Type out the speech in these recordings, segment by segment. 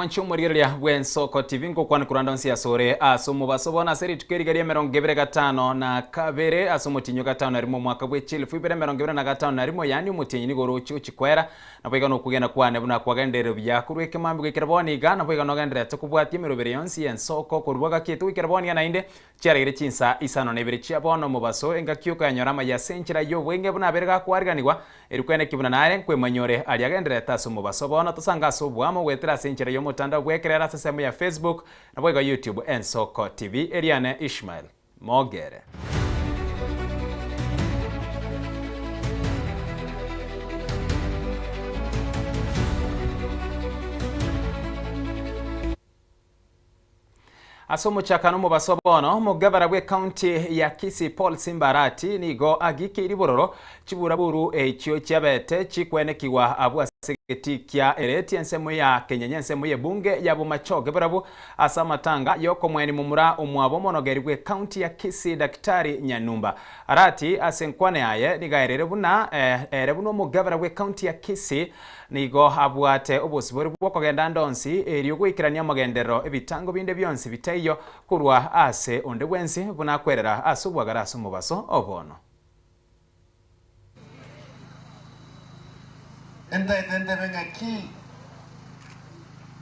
Mwanche omorigereria bw'Ensoko TV ngokwana korwa ande onsi asore ase omobaso bono ase rituko eriga ri'emerongo ebere gatano na kabere ase omotienyi o gatano na rimo omwaka bwe chilifu ibere emerongo ebere na gatano na rimo yaani omotienyi nigo oroche ochikwera Naboigo nokwegena kwane buna kwagenderire buya korwa ekemambia goikera bono iga, naboigo nogendererete kobwatia emeroberi yonsi y'ensoko korwa gaki goikera bono iga naende chiaregire chinsa isano na ibere chia bono omobaso, engaki okoyanyora amaya ase enchera y'obwenge buna abere gakoariganigwa, erio kweneki buna nare nkwemanyia ore aria agendererete ase omobaso. Bono tosange ase oboamo goetera ase enchera y'omotandao bw'ekerero ase ensemo ya Facebook, naboigo YouTube Ensoko TV. Eriane Ishmael. Mogere. Ase omochakano omobaso bono, omogabara bw'ecounty ya Kisii Paul Simba Arati nigo agikeiri bororo chiburaburu echio chiabete chikwenekigwa abwo ase egetii kia Ereti ensemo ya Kenyenya ensemo y'ebunge ya Bomachoge barabwo Ase amatanga y'okomweni momura omwabo omonogeri bw'ecounty ya Kisii Daktari Nyanumba Arati ase enkwana yaye nigo aerire buna ere buna omogabera bw'ecounty ya Kisii nigo abwate obosibore bw'okogenda ande onsi erio goikerania amagenderero ebitango binde bionsi bitaiyo korwa ase onde bwensi buna akwerera ase obwagare ase omobaso obono. Entaete ntebe ng'aki?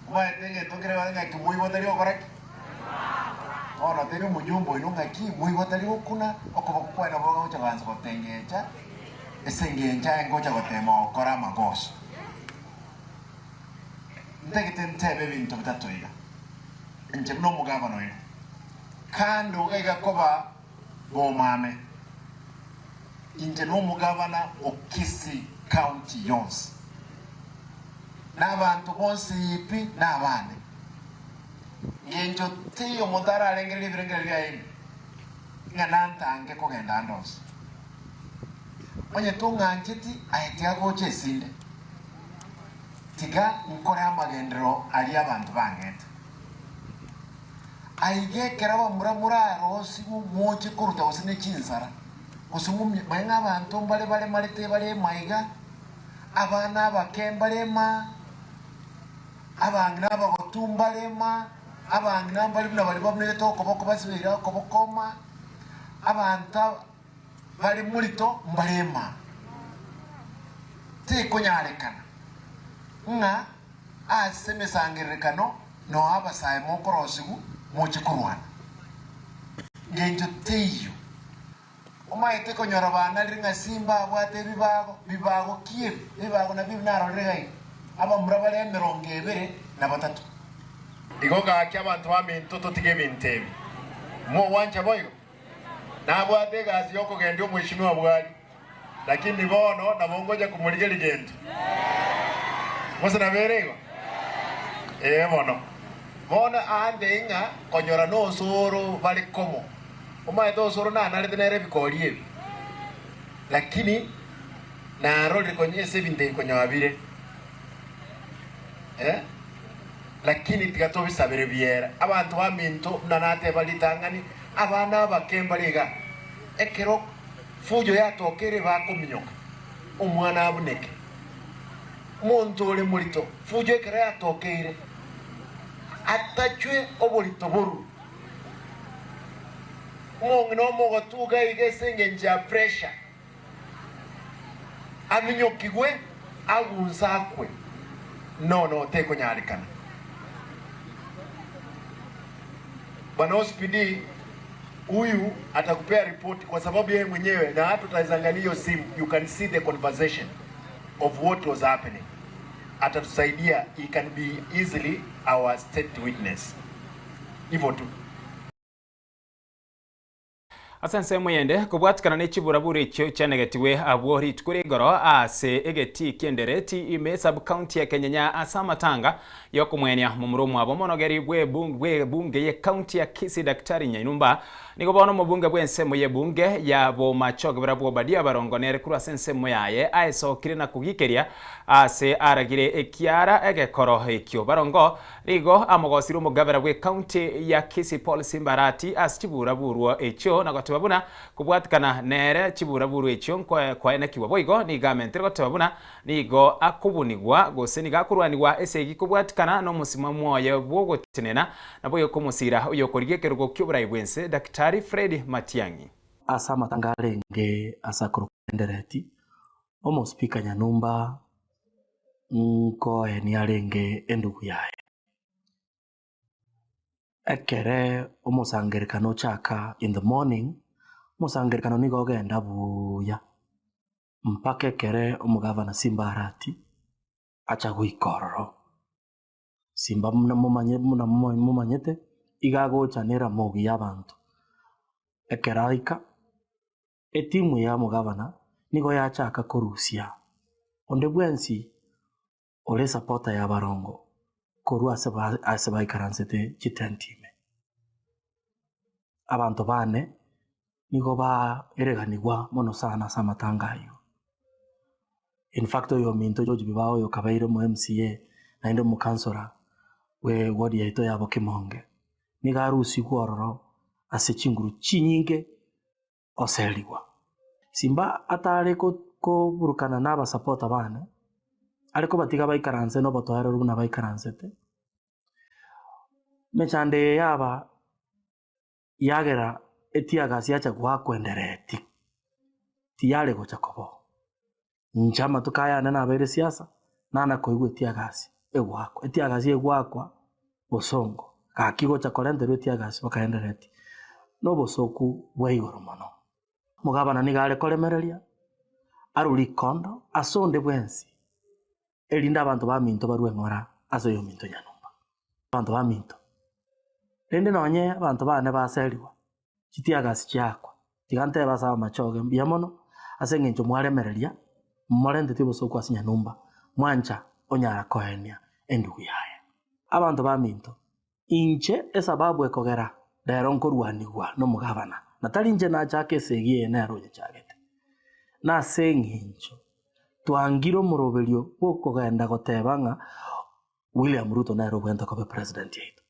Omanyete egento nkere gose ng'aki moigwa tari gokora ki? Bono tebia omonyomba oino ng'aki moigwa tari gokuna, okoboko kwaye nabo gogocha goansa gotengecha ase engencho aye ngocha gotema gokora amagoso. Ntagete ntebe ebinto bitato iga, inche buna omogabana oino, kando iga iga koba Bomame, inche nomogabana o Kisii County yonsi, na abanto bonsi pi nabane. Ngencho teiyo omonto ararengererie ebirengererio biaye ime, ng'a nantange kogenda ande onsi. Onye tong'ancheti, aye tiga gocha esinde, tiga nkore amagenderero aria abanto bang'ete. Aiga ekero abamura morarosigwe moche koruta gose ne chinsara, gose momie, manye ng'a abanto mbare baremarete bare maiga, abana abake mbare maa, abang'ina abagotu mbare maa, abang'ina mbare buna baria babunegete okoboko basibeire okoboko maa, abanto bare morito mbare maa. Tikonyarekana ng'a ase emesangererekano noo abasae mokorosigwa moche korwana. Ngencho teiyo. Omaete konyora banarire ng'a simba abwate ebibago, bibago ki ebi? Ebibago nabio ebi narorire iga iga, abamura bare emerongo ebere na batato. Igo gaki abanto baminto totige ebinto ebi. Mogwancha boigo? Nabwate egasi yokogendia omweshimiwa bwari. Lakini bono nabo ngocha komorigeria gento. Gose nabere igo? Ee bono. Bono aande ng'a konyora nosoro bare komo. Omanyete osoro nanarete nere ebikori ebi. Lakini narorire konya ase ebinto ebi konya bire. Eh? Lakini tiga tobisabere biera. Abanto baminto buna nateba ritang'ani, abana abake mbare igaa. Ekero Fujo yatokeire bakominyoka, omwana abuneke. Omonto ore morito, fujo ekero yatokeire, atachwe oborito borwe. Omong'ina omogotu iga iga ase engencho ya pressure, aminyokigwe agunse akwe. No, no, tekonyarekana. Bwana OCPD huyu atakupea report kwa sababu yeye mwenyewe na hata utaweza angalia hiyo simu, you can see the conversation of what was happening. Atatusaidia, he can be easily our state witness. Hivyo tu. Ase ensemo eyende, kobwatikana ne chiburaburu echio chianegetigwe abwo rituko rigoro ase egetii ki'endereti ime sub-county ya Kenyenya ase amatanga y'okomwenia momura omwabo omonogeri bw'ebunge y'ecounty ya Kisii Daktari Nyainumba. Nigo bono omobunge bw'ensemo y'ebunge ya Bomachoge barabwo Obadia Barongo nere korwa ase ensemo yaye aesokire na kogikeria ase aragire ekiara egekoro ekio. Barongo nigo amogosire omogabera bw'ecounty ya Kisii Paul Simba Arati ase chiburaburwo echio na goteba buna kobwatikana nere chiburaburwo echio nkoenekigwa boigo nigo amentire goteba buna Nigo akobunigwa, gose nigo akorwanigwa esegi kobwatikana nomosimamo oye bw'ogotenena, naboigo komosiira oyokorigia ekerogo ki'oborai bw'ense, Daktari Fred Matiang'i. Ase amatanga arenge ase akorokwa Endereti, omospeaker Nyanumba nkoenia arenge endugu yaye. Ekere omosangererekano ochaka in the morning, omosangererekano nigo ogenda buuya. Mpaka ekere omogavana Simba Arati acha goika ororo. Simba buna momanye buna momanyete, iga agocha na eramogi y'abanto. Ekero aika, etimu ya omogavana nigo yachaka korusia onde bwensi ore esapota ya abarongo korwa ase ase baikaransete chitenti ime. Abanto bane nigo baereganigwa mono sana ase amatanga ayio. In fact oyominto George Bibao oyo okabeire omo MCA naende omokansora bwe ward yaito ya Bokimonge, nigo arusigwe ororo ase chinguru chinyinge goserigwa. Simba atare koburukana na abasapota bane, are kobatiga baikaranse nobotoereru buna baikaransete. Emechando eye yaba yagera etiagasi yacha goakwa endereti, tiyare gocha koba oo. Inche amatuko aya ane nabeire siasa, nana koigwa etiagasi egoakwa, etiagasi egoakwa bosongo, gaki gocha korenterwa etiagasi bakaendereti, na obosoku bwa igoro mono. Omogabana nigo are koremereria, arure rikondo ase onde bwensi, erinde abanto baminto barue eng'ora ase oyominto nyanumba. Abanto baminto, rende nonye abanto bane baserigwa, chitiagasi chiakwa, tiga ntebe ase amachoge mbuya mono, ase eng'encho mwaremereria, morenteti obosooku ase nyanumba, mwancha onyara koenia endugu yaye. Abanto baminto, inche esababu ekogera rero nkorwanigwa nomogabana, na tari inche nachaka esegi eye nere oyechagete, nase eng'encho twangire omoroberio bw'okogenda goteba ng'a William Ruto nere obwenerete koba epresident yaito.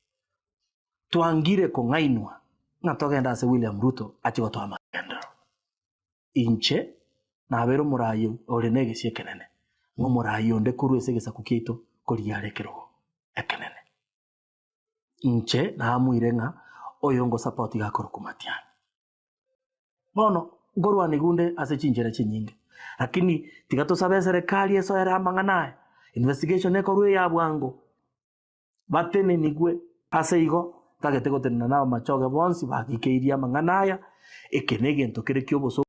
Twangire kong'ainwa ng'a togende ase William Ruto achie gotoa amagenderero. Inche nabeire omoraai ore negesio ekenene, ng'a omoraai onde korwa ase egesaku kiaito korigia are ekerogo ekenene. Inche naamuire ng'a oyo ngosapoti iga akorokwa Matiang'i. Bono nkorwanigwa onde ase chinchera chinyinge, lakini tiga tosabe eserekari esoere amang'ana aya, investigation ekorwe eya bwango. Batenenigwe. Ase igo, ntagete gotenena nabamachoge bonsi bagikeirie amang'ana aya, eke negento kere ki'obosooku.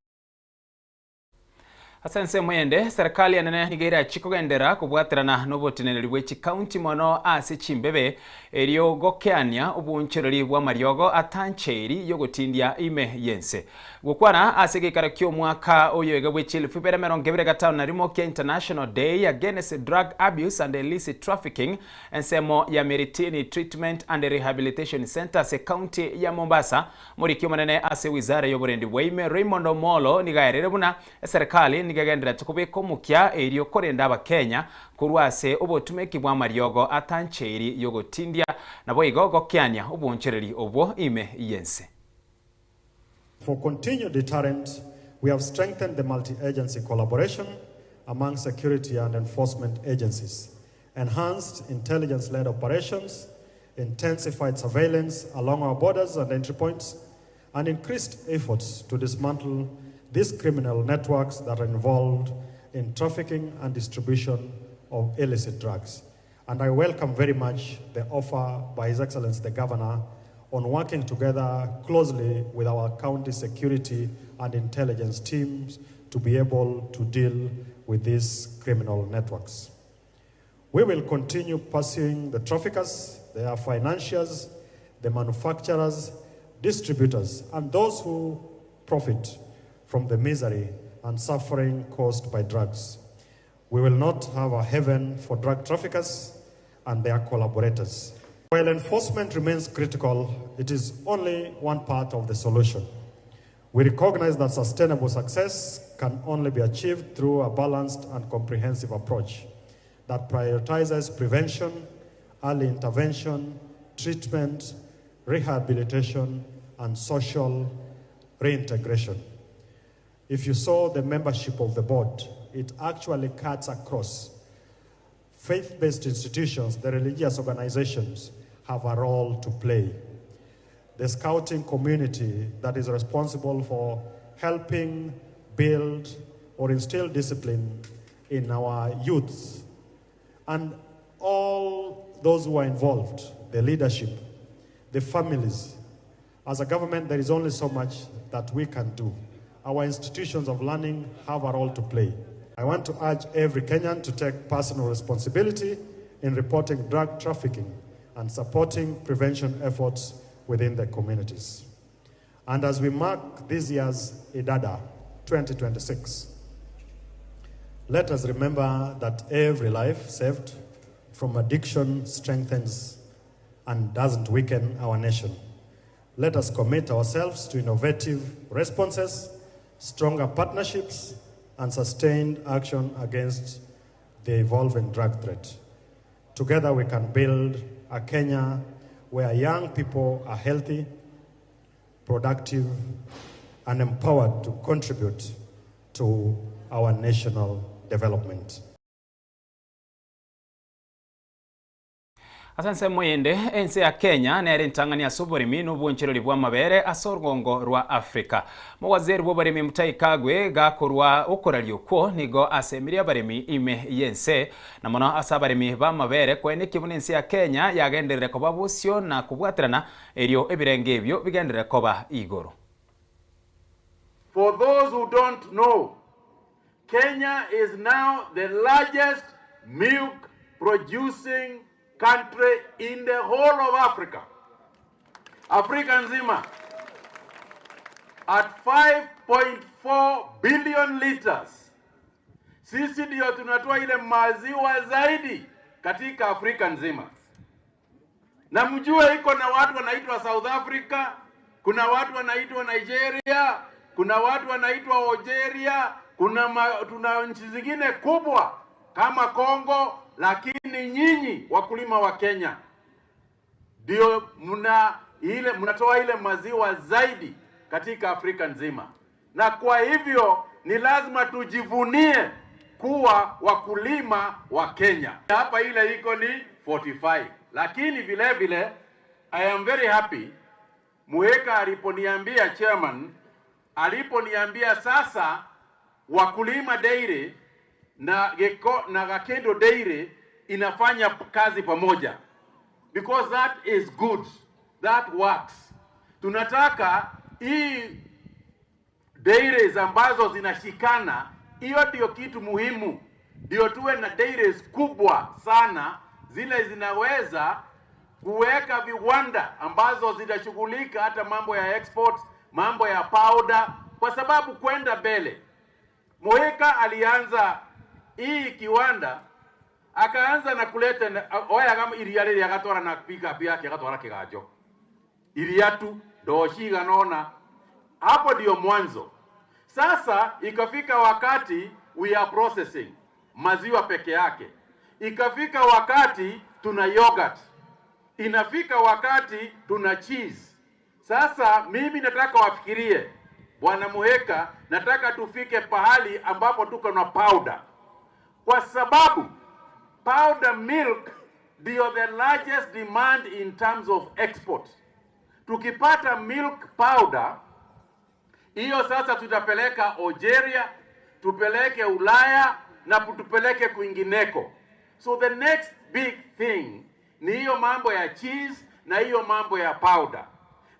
Ase ensemo eyende, serikali enene nigo erachie kogenderera kobwaterana noboteneneri bwe chikaunti mono ase chimbebe erio gokeania obwoonchoreri bw'amariogo atancheiri yogotindia ime y'ense. Gokwana ase egeikaro ki'omwaka oyo iga bwe chielfu ibere emerongo ebere gatano na rimo kia International Day Against Drug Abuse and Illicit Trafficking, ensemo ya Miritini Treatment and Rehabilitation Centre ase county ya Mombasa, Omoriki omonene ase wizara y'oborendi bwaime Raymond Omolo nigo aerire buna eserekari nigo egendererete kobeka omokia erio korenda abakenya korwa ase obotumeki bw'amariogo atancheiri y'ogotindia naboigo gokeania obwoonchoreri obwo ime y'ense. For continued deterrent, we have strengthened the multi-agency collaboration among security and enforcement agencies, enhanced intelligence-led operations, intensified surveillance along our borders and entry points, and increased efforts to dismantle these criminal networks that are involved in trafficking and distribution of illicit drugs. And I welcome very much the offer by His Excellency the Governor on working together closely with our county security and intelligence teams to be able to deal with these criminal networks. We will continue pursuing the traffickers, their financiers, the manufacturers, distributors, and those who profit from the misery and suffering caused by drugs. We will not have a haven for drug traffickers and their collaborators. While enforcement remains critical, it is only one part of the solution. We recognize that sustainable success can only be achieved through a balanced and comprehensive approach that prioritizes prevention, early intervention, treatment, rehabilitation, and social reintegration. If you saw the membership of the board, it actually cuts across faith based institutions, the religious organizations have a role to play. The scouting community that is responsible for helping build or instill discipline in our youths and all those who are involved, the leadership, the families. As a government, there is only so much that we can do. Our institutions of learning have a role to play. I want to urge every Kenyan to take personal responsibility in reporting drug trafficking and supporting prevention efforts within the communities. And as we mark this year's Idada 2026, let us remember that every life saved from addiction strengthens and doesn't weaken our nation. Let us commit ourselves to innovative responses, stronger partnerships, and sustained action against the evolving drug threat. Together, we can build a Kenya where young people are healthy, productive, and empowered to contribute to our national development. Ase ensemo eyende, ense ya Kenya nere entang'ani ase oboremi na obwonchoreri bw'amabere ase orgongo rwa Africa. Mowaziri bw'oboremi Mutahi Kagwe gakorwa okoraria okwo nigo asemirie abaremi ime y'ense na mono ase abaremi b'amabere koenekia buna ense ya Kenya yagenderire koba bosio na kobwaterana erio ebirenge ebio bigenderere koba igoro. For those who don't know, Kenya is now the largest milk producing country in the whole of Africa. Afrika nzima at 5.4 billion liters. Sisi ndio tunatoa ile maziwa zaidi katika Afrika nzima, na mjue iko na watu wanaitwa South Africa, kuna watu wanaitwa Nigeria, kuna watu wanaitwa Algeria, kuna ma, tuna nchi zingine kubwa kama Congo, lakini nyinyi wakulima wa Kenya ndio mna ile mnatoa ile maziwa zaidi katika Afrika nzima, na kwa hivyo ni lazima tujivunie kuwa wakulima wa Kenya. Hapa ile iko ni 45, lakini vile vile I am very happy Muheka aliponiambia chairman, aliponiambia sasa Wakulima Dairy na Geko, na Gakendo Dairy inafanya kazi pamoja because that is good, that works. Tunataka hii dairies ambazo zinashikana, hiyo ndio kitu muhimu, ndio tuwe na dairies kubwa sana, zile zinaweza kuweka viwanda ambazo zitashughulika hata mambo ya export, mambo ya powder, kwa sababu kwenda mbele. Moeka alianza hii kiwanda akaanza na kuleta oya kama iria rĩrĩa agatwara na pickup yake agatwara kĩganjo iria tu ndoo cigana ũna. Hapo ndio mwanzo. Sasa ikafika wakati we are processing maziwa peke yake, ikafika wakati tuna yogurt, inafika wakati tuna cheese. Sasa mimi nataka wafikirie, Bwana Muheka, nataka tufike pahali ambapo tuko na powder, kwa sababu powder milk ndio the largest demand in terms of export. Tukipata milk powder hiyo sasa tutapeleka Algeria, tupeleke Ulaya na tupeleke kwingineko. So the next big thing ni hiyo mambo ya cheese na hiyo mambo ya powder,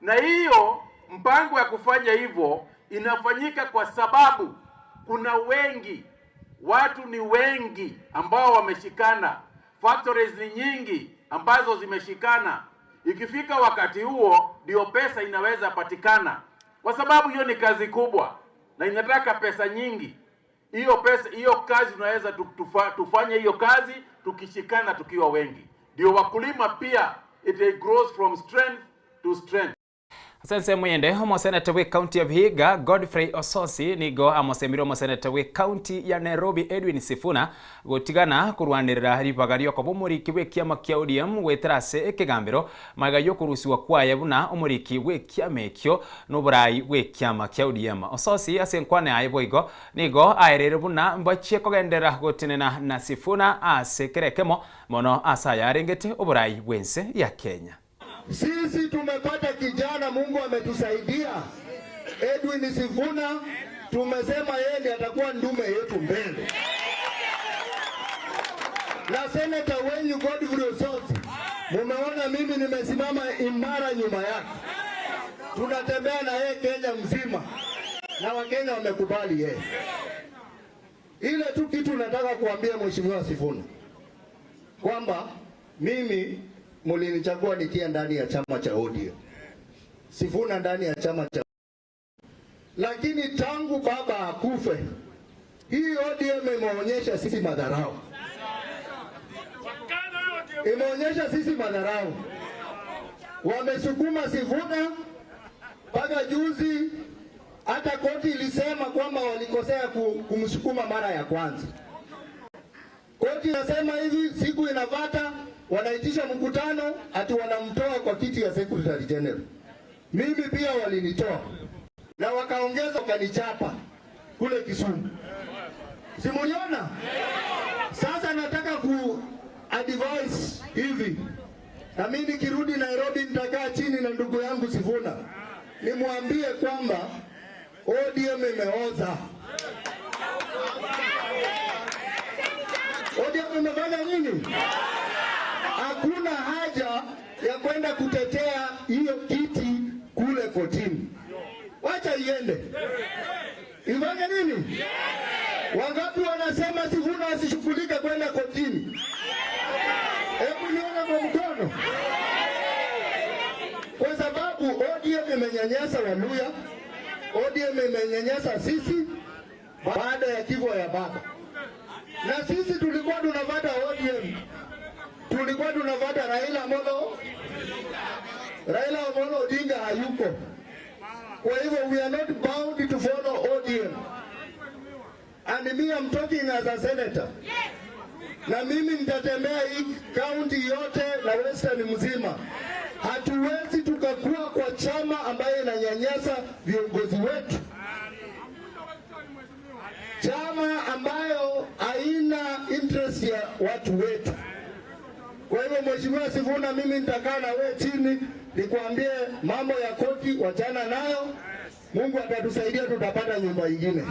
na hiyo mpango ya kufanya hivyo inafanyika kwa sababu kuna wengi, watu ni wengi ambao wameshikana, factories ni nyingi ambazo zimeshikana. Ikifika wakati huo ndio pesa inaweza patikana, kwa sababu hiyo ni kazi kubwa na inataka pesa nyingi. Hiyo pesa, hiyo kazi tunaweza tufanye hiyo kazi tukishikana, tukiwa wengi, ndio wakulima pia It grows from strength to strength. Ase ensemo eyende, omoseneta bw'ecounty ya Vihiga, Godfrey Osotsi, nigo amosemire omoseneta bw'ecounty ya Nairobi Edwin Sifuna gotigana korwanerera ribaga riokoba omoriki bw'ekiama kia ODM goetera ase ekegambero magega yokorusigwa kwaye buna omoriki bw'ekiama ekio noborai bw'ekiama kia ODM. Osotsi ase enkwana yaye boigo nigo aereire buna mbachie kogenderera gotenena na Sifuna ase kera ekemo mono ase ayarengete oborai bw'ense ya Kenya. Sisi tumepata kijana, Mungu ametusaidia, Edwin Sifuna, tumesema yeye ndiye atakuwa ndume yetu mbele. Na seneta wenyu Godfrey Osotsi, mumeona mimi nimesimama imara nyuma yake, tunatembea na yeye Kenya mzima na Wakenya wamekubali yeye. Ile tu kitu nataka kuambia Mheshimiwa Sifuna kwamba mimi mlinichagua nikiwa ndani ya chama cha ODM, Sifuna ndani ya chama cha, lakini tangu baba akufe, hii ODM imeonyesha sisi madharau, imeonyesha sisi madharau. Wamesukuma Sifuna mpaka juzi, hata koti ilisema kwamba walikosea kumsukuma mara ya kwanza. Koti inasema hivi, siku inafata wanaitisha mkutano ati wanamtoa kwa kiti ya Secretary General. Mimi pia walinitoa na wakaongeza wakanichapa kule Kisumu. Simuliona? Sasa nataka ku advise hivi, na mimi nikirudi Nairobi nitakaa chini na ndugu yangu Sifuna nimwambie kwamba ODM imeoza. ODM imefanya nini? Hakuna haja ya kwenda kutetea hiyo kiti kule kotini, wacha iende ifanye nini? Wangapi wanasema Sifuna asishughulike kwenda kotini? Hebu nione kwa mkono, kwa sababu ODM imenyanyasa Waluya, ODM imenyanyasa sisi baada ya kifo ya baba, na sisi tulikuwa tunavata ODM, tulikuwa tunavata Raila Amolo, Raila Amolo Odinga hayuko. Kwa hivyo we are not bound to follow ODM. And me I'm talking as a senator. Na mimi nitatembea hii county yote na Western mzima. Hatuwezi tukakuwa kwa chama ambayo inanyanyasa viongozi wetu, chama ambayo haina interest ya watu wetu. Kwa hivyo Mheshimiwa Sifuna, mimi nitakaa na wewe chini nikwambie mambo ya koti, wachana nayo. Mungu atatusaidia, tutapata nyumba ingine.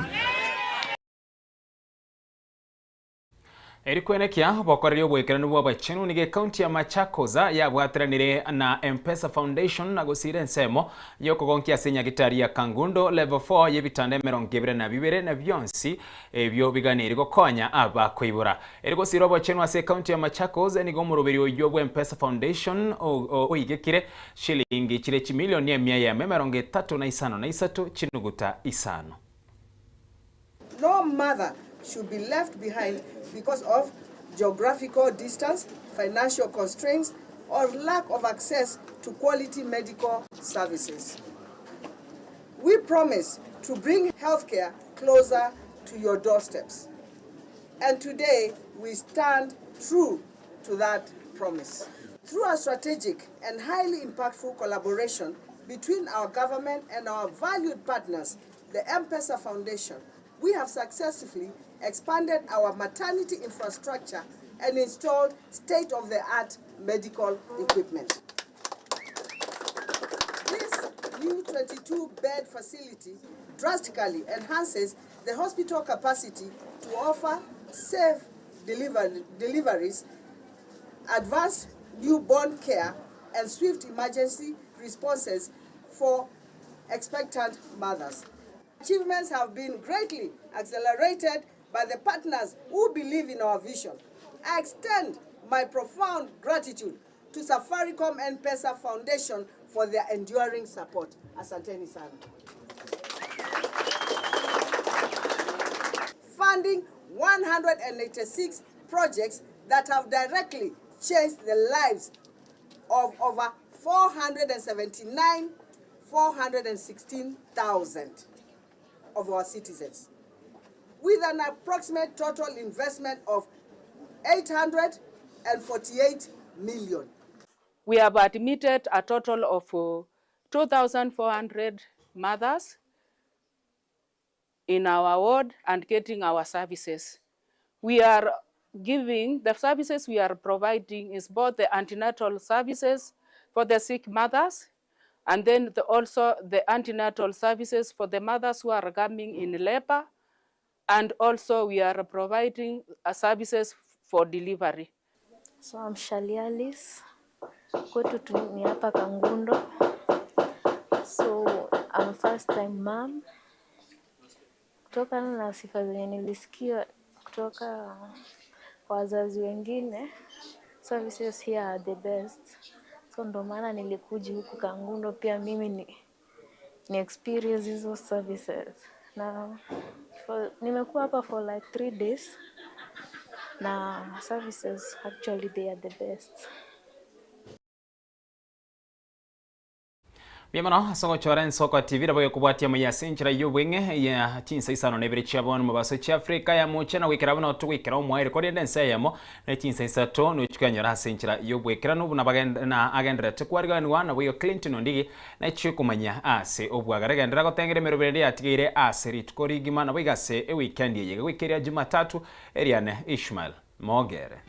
Eri kwenekia bokoreria oboikeranu bwa abachenu nigo ekaunti ya Machakos yabwateranire na M-Pesa Foundation na gosira ensemo yokogonkia ase enyagitari ya Kangundo level 4 y'ebitanda emerongo ebere na bibere na bionsi ebio biganiri gokonya abakoibora. Eri gosira obochenu ase ekaunti ya Machakos nigo omoroberi oyio bwa M-Pesa Foundation oigekire shilingi chire chimilioni emia eyemo emerongo etato na isano na isato chinuguta isano. No mother should be left behind because of geographical distance, financial constraints, or lack of access to quality medical services. We promise to bring healthcare closer to your doorsteps. And today, we stand true to that promise. Through a strategic and highly impactful collaboration between our government and our valued partners, the M-Pesa Foundation, we have successfully expanded our maternity infrastructure and installed state-of-the-art medical equipment. This new 22-bed facility drastically enhances the hospital capacity to offer safe deliveries, advanced newborn care, and swift emergency responses for expectant mothers. Achievements have been greatly accelerated by the partners who believe in our vision. I extend my profound gratitude to Safaricom M-Pesa Foundation for their enduring support. Asanteni sana. Funding 186 projects that have directly changed the lives of over 479 416,000 of our citizens, with an approximate total investment of 848 million. We have admitted a total of 2,400 mothers in our ward and getting our services. We are giving, the services we are providing is both the antenatal services for the sick mothers and then the, also the antenatal services for the mothers who are coming in labor and also we are providing services for delivery. So I'm Shali Alice. Kwetu tu ni hapa Kangundo. So I'm first time mom. Kutokana na sifa zenye nilisikia kutoka kwa wazazi wengine, services here are the best. So ndo maana nilikuja huku Kangundo pia mimi ni, ni experience hizo services. Na for, nimekuwa hapa for like 3 days na services, actually they are the best. Mbuya mono ase ogochora Ensoko TV nabo gekobwatia moyia ase enchera y'obweng'e ya chinsa isano na ibere chia bono mobaso chia Afrika ya moche na goikera buna togoikera omoerio korende ense eyemo ne chinsa isato nochi kwenyora ase enchera y'obwekeranu buna bagende na agenderete kwariganigwa naboigo Clinton Ondigi nachi komanya ase obwagare gendera gotengera emeroberi ende yatigeire ase rituko rigima naboigo ase ewikendi eye goikeria Jumatatu eriane Ishmael Mogere.